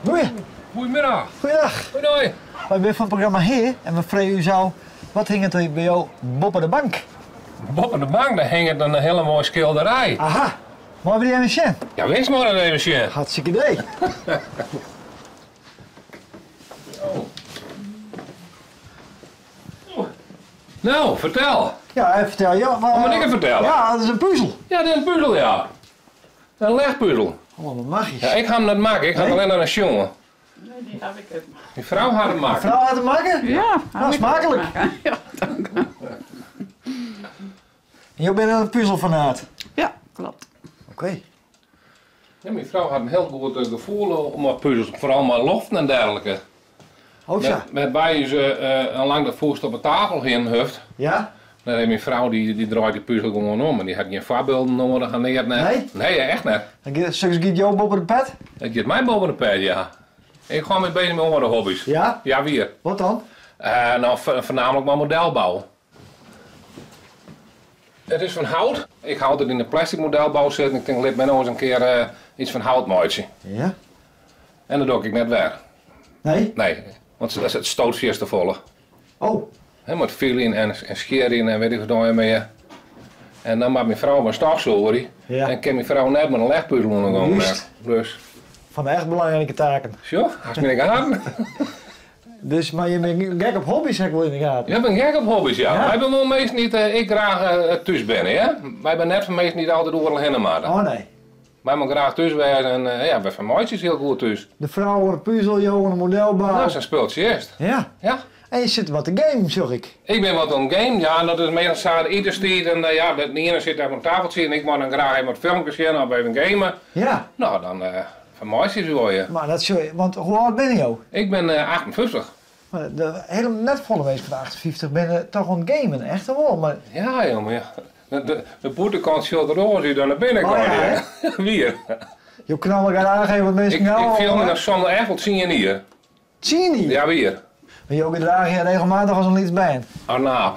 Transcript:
Goeie. Goedemiddag. Goeiedag. Goeidei. Wy binne fan it programma Hea en we freegje ús ôf, wat hinget der by jo boppe de bank? Boppe de bank, dêr hinget in hiele moaie skilderij. Aha, meie we dy even sjen? Ja, wis meie we dat even sjen. Hartstikke idee. No, fertel. Ja, even fertel. Ja, maar, Moet ik het vertellen? Ja, dat is in puzel. Ja, dit is in puzel, ja. In lechpuzel. Oh, wat magysk. Ja, ik ha him net makke, ik ha Nee? allinne nei sjoen. Nee, dy haw ik even makke. Myn frou hat him makke. Frou hat him makke? Ja, Nou, smaaklik. Ja, dank. En jo binne in puzelfanaat? Ja, kloppet. Oké. Ja, myn frou hat in hiel goed eh, gefoel om mei puzels, foaral mei loften en dergelike. Oh sa. Wêrby ús eh, in lang de fûst op de tafel hin huft. Ja? Dan heeft myn frou dy, dy draait dy puzel gewoan om en dy hat gjin foarbylden noadich en neat net. Nee? Nee, echt net. Dan giet, soks giet jo boppe de pet? It giet my boppe de pet, ja. Ik hâld my beuzich mei oare hobby's. Ja? Ja, wier. Wat dan? Eh, no, foarnaamlik mei modelbou. It is fan hout. Ik ha altyd yn de plastic modelbou sitten. Ik tink, lit my no ris in kear eh, iets fan hout meitsje. Ja? En dat doch ik net wer. Nee? Nee, want it stoot fierste folle. Oh. Hè, mei fyljen en skjirjen en wit ik wat allegear mear. En dan moat myn frou mar stofsûgje. Ja. En kin myn frou net mei in lechpuzel oan de gong. Juist. Dus, Fan de echt belangrike taken. sjoch, hast my yn de gaten. Dus, mar je binne gek op hobby's, ha ik wol yn de gaten. Je binne gek op hobby's, ja. Ja. Wy binne wol minsken dy't eh, ek graach eh, thús binne, hè. Wy binne net fan minsken dy't altyd oeral hinne moatte. Oh nee. Wy moatte graach thús wêze en eh, ja, wy fermeitsje ús hiel goed thús. De frou oan de puzel, jo oan de modelbou. Nou, sa'n spultsje is it. Ja. Ja. En je sitte wat te gamen, sjoch ik. Ik bin wat oan it gamen, ja, en dat is meastal sa de iterstiid en eh, ja, de iene sit even oan it tafeltsje en ik mei dan graach even wat filmkes sjen of even gamen. Ja. No, dan eh fermeitsje ús wol, ja. Mar dat sjoch je, want hoe âld binne jo? Ik bin eh, 58. Mar de, hielendal net folle minsken fan 58 binne toch oan it gamen, echt wol. Mar Ja, jonge, ja. De, de, de bûtenkant sjocht der oars út dan de binnenkant. Oh, ja, hè? Wier. jo knalle graach even wat Ik, minsken ik fiel my ôf. noch soms echt wol tsien jier. Tsien jier? Ja, wier. Mar jo gedrage je regelmatich as in lyts bern. As in aap.